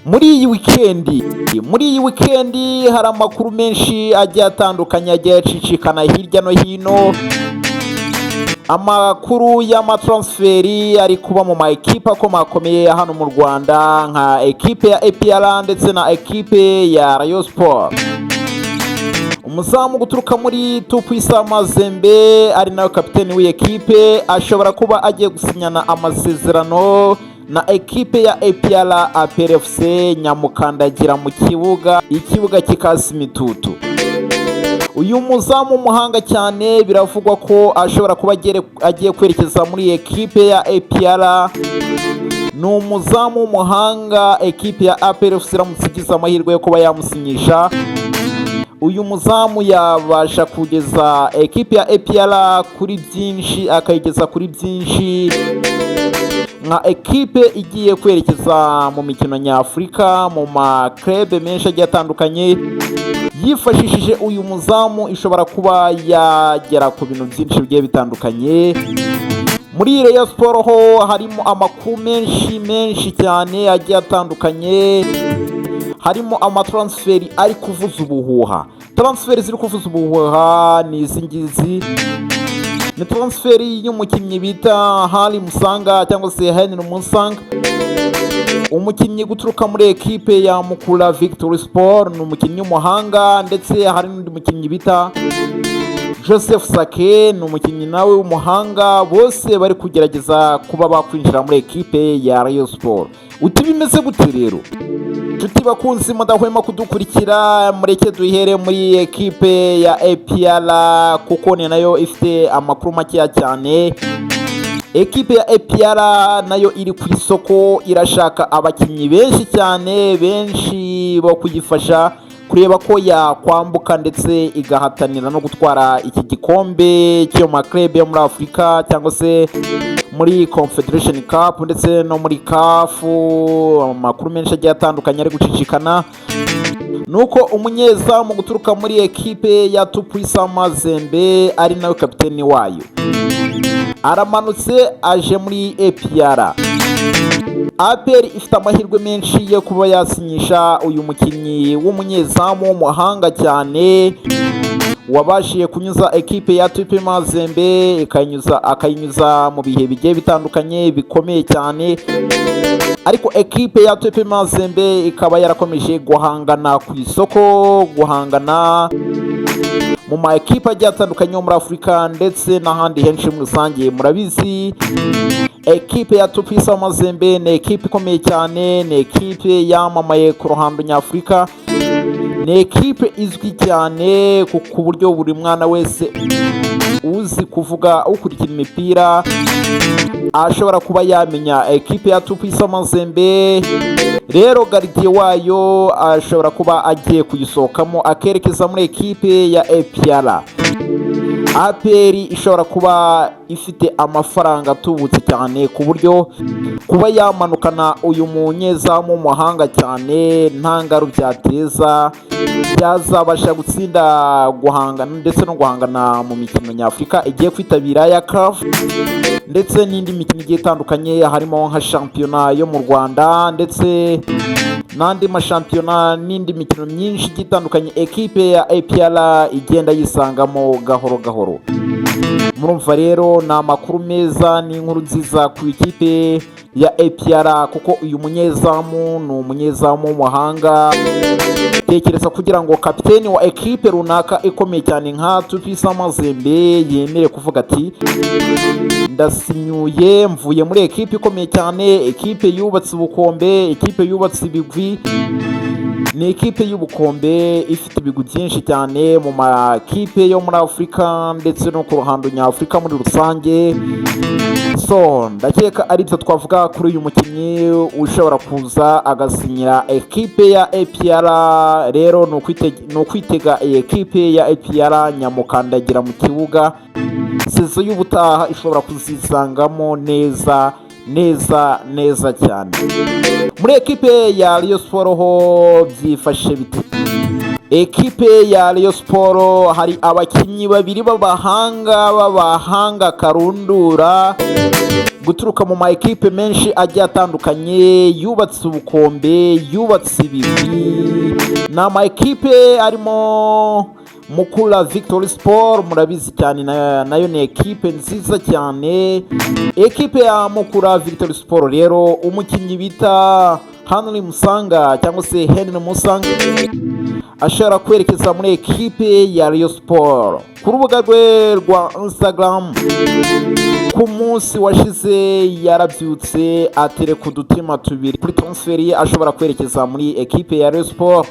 Muri iyi weekend hari amakuru menshi agiye atandukanye agiye acicikana hirya no hino, amakuru y'ama transfer ari kuba mu ma ekipe akomakomeye hano mu Rwanda, nka ekipe ya APR ndetse na ekipe ya Rayon Sport. Umuzamu guturuka muri Tout-Puissant Mazembe, ari nawe kapiteni w'iyi ekipe, ashobora kuba agiye gusinyana amasezerano na ekipe ya APR, APR FC, nyamukandagira mu kibuga, ikibuga kikasa imitutu. Uyu muzamu w'umuhanga cyane biravugwa ko ashobora kuba agiye kwerekeza muri ekipe ya APR. Ni umuzamu w'umuhanga. Ekipe ya APR FC iramutse igize amahirwe yo kuba yamusinyisha, uyu muzamu yabasha kugeza ekipe ya APR kuri byinshi, akayigeza kuri byinshi nka ekipe igiye kwerekeza mu mikino nyafurika, mu ma club menshi agiye atandukanye. Yifashishije uyu muzamu ishobora kuba yagera ku bintu byinshi bigiye bitandukanye. Muri Rayon Sport ho harimo amakuru menshi menshi cyane agiye atandukanye, harimo ama transfer ari kuvuza ubuhuha. Transfer ziri kuvuza ubuhuha ni izi ngizi: ni transfer y'umukinnyi bita Hari Musanga cyangwa se Henry Musanga, umukinnyi guturuka muri ekipe ya Mukura Victory Sport. Ni umukinnyi w'umuhanga. Ndetse hari n'undi mukinnyi bita Joseph Sake, ni umukinnyi nawe w'umuhanga. Bose bari kugerageza kuba bakwinjira muri ekipe ya Rayon Sport. Uti bimeze gute rero? Nshuti bakunzi mudahwema kudukurikira, mureke duhere muri ekipe ya APR, kuko ni nayo ifite amakuru makeya cyane. Ekipe ya APR nayo iri ku isoko, irashaka abakinnyi benshi cyane, benshi bo kuyifasha kureba ko yakwambuka ndetse igahatanira no gutwara iki gikombe cy'iyo ma club yo muri Afurika, cyangwa se muri Confederation Cup ndetse no muri CAF. Amakuru menshi agiye atandukanye ari gucicikana nuko umunyezamu guturuka muri ekipe ya Tout-Puissant Mazembe, ari nawe kapiteni wayo, aramanutse aje muri APR. APR ifite amahirwe menshi yo kuba yasinyisha uyu mukinnyi w'umunyezamu w'umuhanga cyane, wabashije kunyuza ekipe ya TP Mazembe akayinyuza mu bihe bigiye bitandukanye bikomeye cyane, ariko ekipe ya TP Mazembe ikaba yarakomeje guhangana ku isoko, guhangana mu ma ekipe agiye atandukanye yo muri Afurika ndetse n'ahandi henshi muri rusange. Murabizi, ekipe ya Tout-Puissant Mazembe ni ekipe ikomeye cyane, ni ekipe yamamaye ku ruhando nyafurika, ni ekipe izwi cyane ku buryo buri mwana wese uzi kuvuga, ukurikira imipira, ashobora kuba yamenya ekipe ya Tout-Puissant Mazembe. Rero gardien wayo ashobora kuba agiye kuyisohokamo akerekeza muri ekipe ya APR. APR ishobora kuba ifite amafaranga atubutse cyane, ku buryo kuba yamanukana uyu munyezamu w'umuhanga cyane nta ngaru byateza, byazabasha gutsinda, guhangana ndetse no guhangana mu mikino nyafurika igiye kwitabira ya CAF, ndetse n'indi mikino igiye itandukanye, harimo nka shampiyona yo mu Rwanda ndetse n'andi mashampiyona n'indi mikino myinshi igiye itandukanye ekipe ya APR igenda yisangamo gahoro gahoro. Murumva rero ni amakuru meza, ni inkuru nziza ku ikipe ya APR, kuko uyu munyezamu ni umunyezamu w'umuhanga. Tekereza kugira ngo kapiteni wa ekipe runaka ikomeye cyane nka Tout-Puissant Mazembe yemere kuvuga ati: "Ndasinyuye, mvuye muri ekipe ikomeye cyane, ekipe yubatse ubukombe, ekipe yubatse ibigwi." Ni ekipe y'ubukombe ifite ibigwi byinshi cyane mu makipe yo muri Afurika ndetse no ku ruhando nyafurika muri rusange. So ndakeka aribyo twavuga kuri uyu mukinnyi ushobora kuza agasinyira ekipe ya APR. Rero ni ukwitega iyi ekipe ya APR nyamukandagira mu kibuga. Saison y'ubutaha ishobora kuzisangamo neza neza neza cyane. Muri ekipe ya Rayon Sport ho byifashe biti? Ekipe ya Rayon Sport hari abakinnyi babiri b'abahanga karundura guturuka mu ma ekipe menshi agiye atandukanye yubatse ubukombe, yubatse ibigwi. Ni ama ekipe arimo Mukura Victory Sport, murabizi cyane, nayo ni ekipe nziza cyane. Ekipe ya Mukura Victory Sport rero, umukinnyi bita Henry Musanga cyangwa se Henry Musanga ashobora kwerekeza muri ekipe ya Rayon Sport. Ku rubuga rwe rwa Instagram ku munsi washize yarabyutse atereka udutima tubiri kuri transfer ye, ashobora kwerekeza muri ekipe ya Rayon Sport.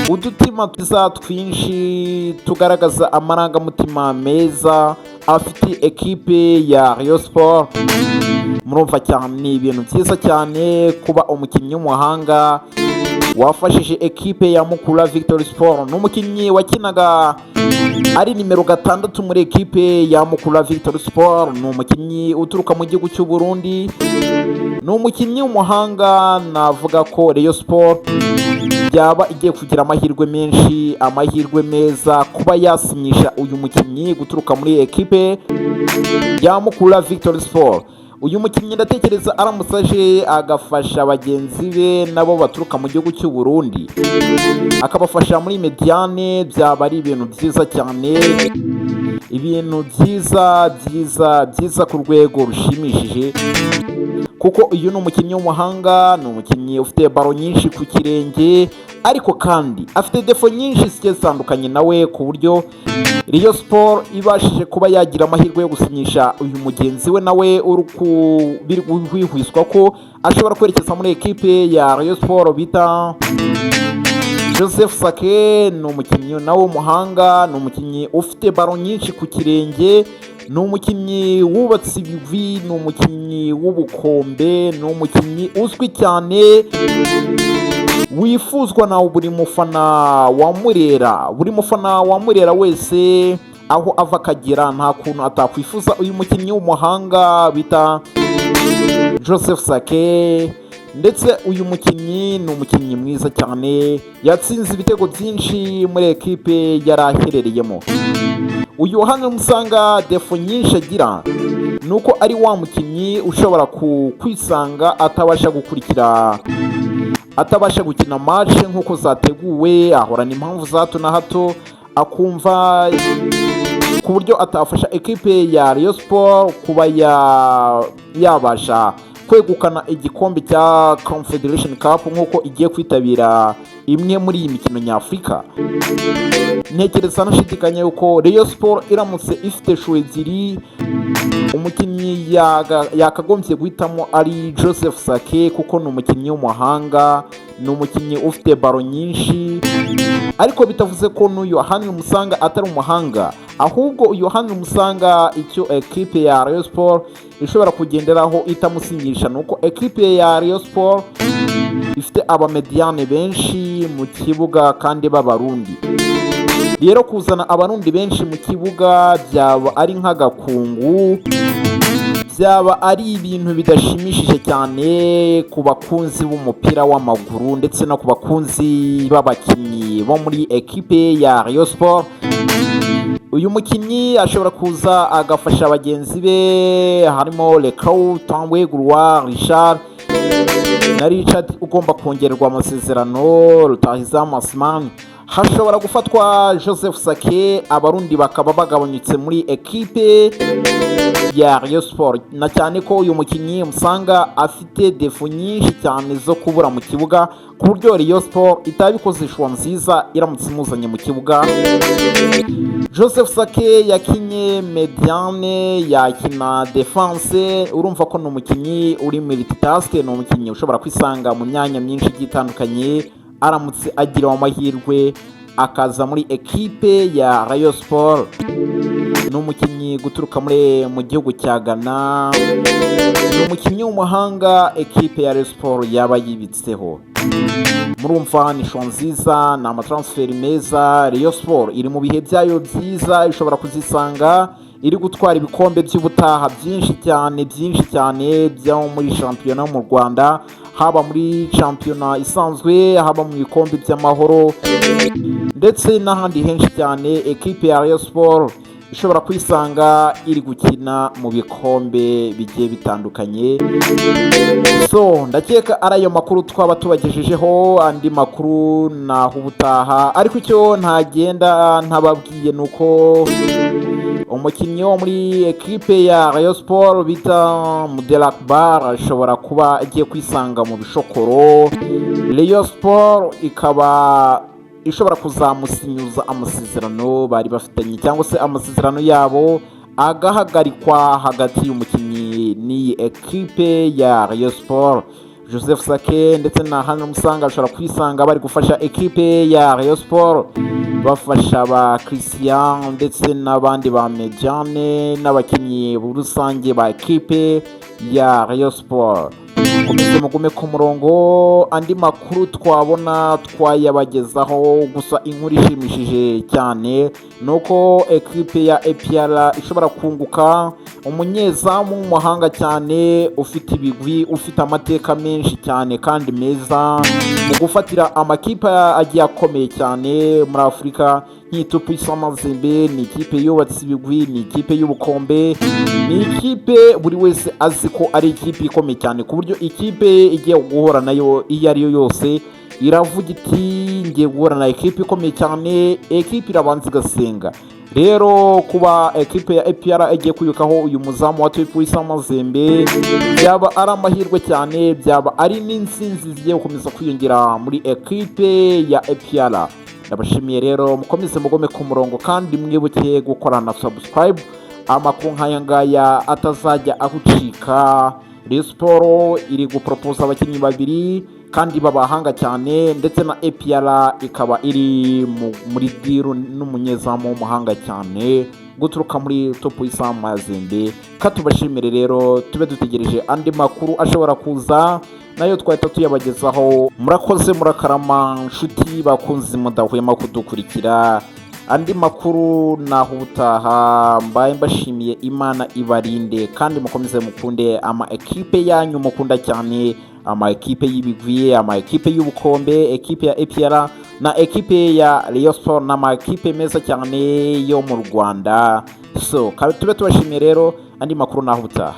Udutima twiza twinshi tugaragaza amarangamutima meza afite ekipe ya Rayon Sport. Murumva cyane, ni ibintu byiza cyane kuba umukinnyi w'umuhanga wafashije ekipe ya Mukura Victory Sport. Ni umukinnyi wakinaga ari nimero 6 muri ekipe ya Mukura Victory Sport. Ni umukinnyi uturuka mu gihugu cy'u Burundi, ni umukinnyi w'umuhanga. Navuga ko Rayon Sport yaba igiye kugira amahirwe menshi, amahirwe meza kuba yasinyisha uyu mukinnyi guturuka muri ekipe ya Mukura Victory Sport. Uyu mukinnyi ndatekereza aramutse aje agafasha bagenzi be nabo baturuka mu gihugu cy'u Burundi, akabafasha muri médiane, byaba ari ibintu byiza cyane, ibintu byiza byiza byiza ku rwego rushimishije, kuko uyu ni umukinnyi w'umuhanga, ni umukinnyi ufite ballon nyinshi ku kirenge, ariko kandi afite défauts nyinshi zigiye zitandukanye nawe, ku buryo Rayon Sport ibashije kuba yagira amahirwe yo gusinyisha uyu mugenzi we nawe uri biri guhwihwiswa ko ashobora kwerekeza muri ekipe ya Rayon Sport bita Joseph Sake. Ni umukinnyi nawe w'umuhanga, ni umukinnyi ufite ballon nyinshi ku kirenge, ni umukinnyi wubatse ibigwi, ni umukinnyi w'ubukombe, ni umukinnyi uzwi cyane wifuzwa na buri mufana wa Murera. Buri mufana wa Murera wese aho ava akagera nta kuntu atakwifuza uyu mukinnyi w'umuhanga bita Joseph Sake. Ndetse uyu mukinnyi ni umukinnyi mwiza cyane, yatsinze ibitego byinshi muri ekipe yari aherereyemo. Uyu hano musanga défauts nyinshi agira ni uko ari wa mukinnyi ushobora kwisanga atabasha gukurikira, atabasha gukina match nk'uko zateguwe, ahorana impamvu za hato na hato, akumva ku buryo atafasha ekipe ya Rayon Sport kuba yabasha kwegukana igikombe cya Confederation Cup nk'uko igiye kwitabira imwe muri iyi mikino nyafurika. Ntekereza nashidikanya yuko Rayon Sport iramutse ifite choix ebyiri, umukinnyi yakagombye guhitamo ari Joseph Sake, kuko ni umukinnyi w'umuhanga, ni umukinnyi ufite ballon nyinshi. Ariko bitavuze ko n'uyu Henry Musanga atari umuhanga, ahubwo uyu Henry Musanga icyo ekipe ya Rayon Sport ishobora kugenderaho itamusinyisha ni uko ekipe ya Rayon Sport ifite abamédiane benshi mu kibuga kandi b'Abarundi. Rero kuzana Abarundi benshi mu kibuga byaba ari nk'agakungu, byaba ari ibintu bidashimishije cyane ku bakunzi b'umupira w'amaguru ndetse no ku bakunzi b'abakinnyi bo muri ekipe ya Rayon Sport. Uyu mukinnyi ashobora kuza agafasha bagenzi be harimo Lekau Tambwe Gloire, Richard na Richard ugomba kongererwa amasezerano, rutahizamu Asman. Hashobora gufatwa Joseph Sake, Abarundi bakaba bagabanyutse muri ekipe ya Rayon Sport, na cyane ko uyu mukinnyi usanga afite défauts nyinshi cyane zo kubura mu kibuga, ku buryo Rayon Sport itabikoze choix nziza iramutse imuzanye mu kibuga. Joseph Sake yakinye médiane, yakina défense, urumva ko ni umukinnyi uri multitask, ni umukinnyi ushobora kwisanga mu myanya myinshi igiye itandukanye. Aramutse agira amahirwe akaza muri ekipe ya Rayon Sport, ni umukinnyi guturuka muri mu gihugu cya Ghana, ni umukinnyi w'umuhanga ekipe ya Rayon Sport yaba yibitseho. Murumva ni choix nziza, ni amatransfer meza. Rayon Sport iri mu bihe byayo byiza, ishobora kuzisanga iri gutwara ibikombe by'ubutaha byinshi cyane, byinshi cyane byo muri shampiyona mu Rwanda, haba muri shampiyona isanzwe, haba mu bikombe by'amahoro. ndetse n'ahandi henshi cyane. Ekipe ya Rayon Sport ishobora kwisanga iri gukina mu bikombe bigiye bitandukanye. So ndakeka ari ayo makuru twaba tubagejejeho. Andi makuru naho ubutaha, ariko icyo ntagenda ntababwiye ni uko umukinnyi wo muri ekipe ya Rayon Sport bita Muderakbar ashobora kuba agiye kwisanga mu bishokoro. Rayon Sport ikaba ishobora kuzamusinyuza amasezerano bari bafitanye, cyangwa se amasezerano yabo agahagarikwa hagati y'umukinnyi n'iyi ekipe ya Rayon Sport. Joseph Sake ndetse na Hano Musanga bashobora kwisanga bari gufasha ekipe ya Rayon Sport, bafasha ba Christian ndetse n'abandi ba Mediane n'abakinnyi rusange ba ekipe ya Rayon Sport. Mukomeze mugume ku murongo, andi makuru twabona twayabagezaho. Gusa inkuru ishimishije cyane ni uko ekipe ya APR ishobora kunguka umunyezamu w'umuhanga cyane, ufite ibigwi, ufite amateka menshi cyane kandi meza mu gufatira amakipe agiye akomeye cyane muri Afurika nk'Ikipe isa Mazembe. Ni ikipe yubatse ibigwi, ni ikipe y'ubukombe, ni ikipe buri wese azi ko ari ikipe ikomeye cyane, ku buryo ikipe igiye guhura nayo iyo ari yo yose iravuga iti: "Ngiye guhura na ekipe ikomeye cyane." Ekipe irabanza igasenga. Rero kuba ekipe ya APR igiye kwiyukaho uyu muzamu wa Tout Puissant Mazembe byaba ari amahirwe cyane, byaba ari n'insinzi zigiye gukomeza kwiyongera muri ekipe ya APR. Ndabashimiye rero, mukomeze mugome ku murongo kandi mwibuke gukora na subscribe, amakuru nk'aya ngaya atazajya agucika. Rayon Sport iri guporopoza abakinnyi babiri kandi b'abahanga cyane, ndetse na APR ikaba iri muri deal n'umunyezamu w'umuhanga cyane guturuka muri Tout Puissant Mazembe. Katubashimire rero, tube dutegereje andi makuru ashobora kuza, nayo twahita tuyabagezaho. Murakoze, murakarama nshuti bakunzi mudahwema kudukurikira. Andi makuru naho ubutaha. Mbaye mbashimiye, Imana ibarinde kandi mukomeze mukunde ama ekipe yanyu mukunda cyane, ama ekipe y'ibigwi, ama ekipe y'ubukombe. Ekipe ya APR na ekipe ya Rayon Sport ni ama ekipe meza cyane yo mu Rwanda. So tube tubashimiye rero, andi makuru naho ubutaha.